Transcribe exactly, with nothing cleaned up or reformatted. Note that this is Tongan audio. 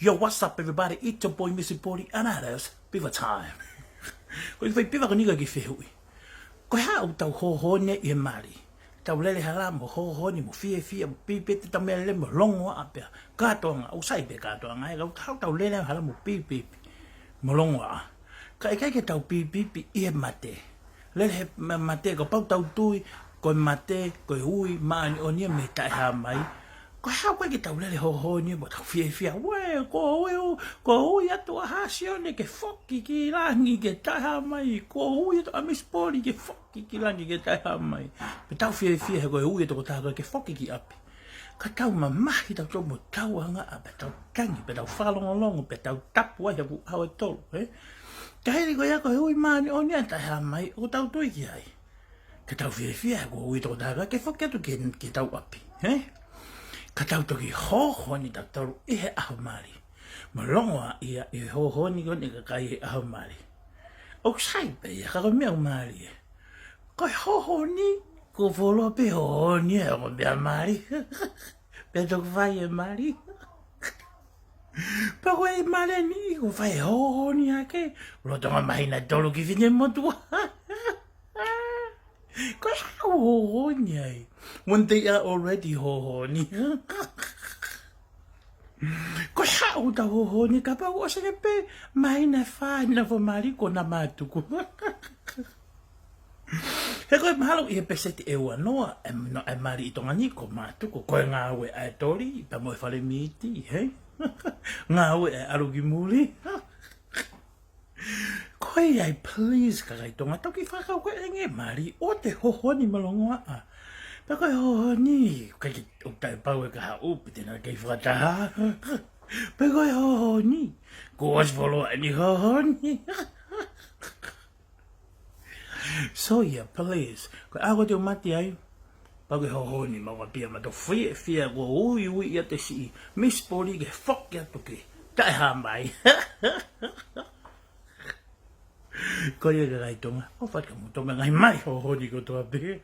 Yo, what's up, everybody? It's your boy, Missy Body, and that is Piva Time. Ko e fai piva ko eni ka ki fehuʻi. Ko e hā ʻoku tau hohoni ʻi he mali? Tau lele hala mo hohoni mo fiefia mo pipipi, tau meʻa lele mo longoaʻa pea kātoanga, ʻoku sai pē kātoanga, ʻe kau tau, tau lele hala mo pipipi mo longoaʻa. Ka ʻikai ke tau pipipi ʻi he mate. Lele he ma-, mate, kapau tau tui ko e mate ko e ui māʻoniʻoni ia mei he taʻehāmai, ko e hā ʻoku ʻikai ke tau lele hohoni mo tau fiefia, ue, ko e ui, ko e ui atu ʻa Sione ke foki ki langi ke taʻehāmai, ko e ui atu ʻa Misi Poli ke foki ki langi ke taʻehāmai. Pea tau fiefia he ko e ui ʻa e tokotaha ko ē ke foki ki ʻapi. Ka tau mamahi tautolu mo tau angaʻa, pea tau tangi, pea tau fakalongolongo, pea tau tapu ai he ʻaho ʻe tolu, ē? Ka hili ko ia ko e ui māʻoniʻoni ʻa e taʻehāmai, ʻoku tau tui ki ai. Ka tau fiefia he ko e ui ʻa e tokotaha ko ē ke foki atu ki, ki hotau ʻapi, ē? Ka tau toki hohoni tautolu ʻi he ʻaho mali mo longoaʻa ia ʻi he hohoni ko eni ʻa e kakai he ʻaho mali. ʻOku sai pē ia, ka ko e meʻa ʻoku mālie, ko e hohoni, ko e fuoloa pē hohoni ē, ko e meʻa mali. Pea toki fai e mali. Pea ko e mali ni, ko e fai hohoni hake, lolotonga māhina ʻe tolu ki finemotuʻa. Ko e hā ʻoku hohoni ai? When they are already hohoni. Ko e hā ʻoku tau hohoni kapau ʻosi ange pē māhina ʻe fā ʻenau fai mali ko ʻena mātuku? He ko e mahalo ʻi he peseti ʻe uanoa ʻe, no, ʻe mali ʻi Tonga ni ko mātuku, ko e ngāue ʻa e toli, pea mo e fale miti, hē? Ngāue ʻa e ʻalu ki muli. Ko ia ai, please, kakai Tonga, toki fakakaukau ange mali ʻo te hohoni mo longoaʻa. Pea ko e hohoni, ʻikai ke u taʻepau e kahaʻu, pe te na kei fakataha. Pea ko e hohoni, ko e ʻosi fuoloa ʻeni hohoni. So yeah, please. Ko e ʻaho ko ē te u mate ai, pea ko e hohoni maʻu ʻapi ia mo tau fiefia ko e ui ui ʻa e siʻi Misi Poli ke foki atu ki taʻehāmai. Ko ia kakai Tonga, ʻofa atu kia moutolu mo e ngaahi mali hohoni kotoa pē.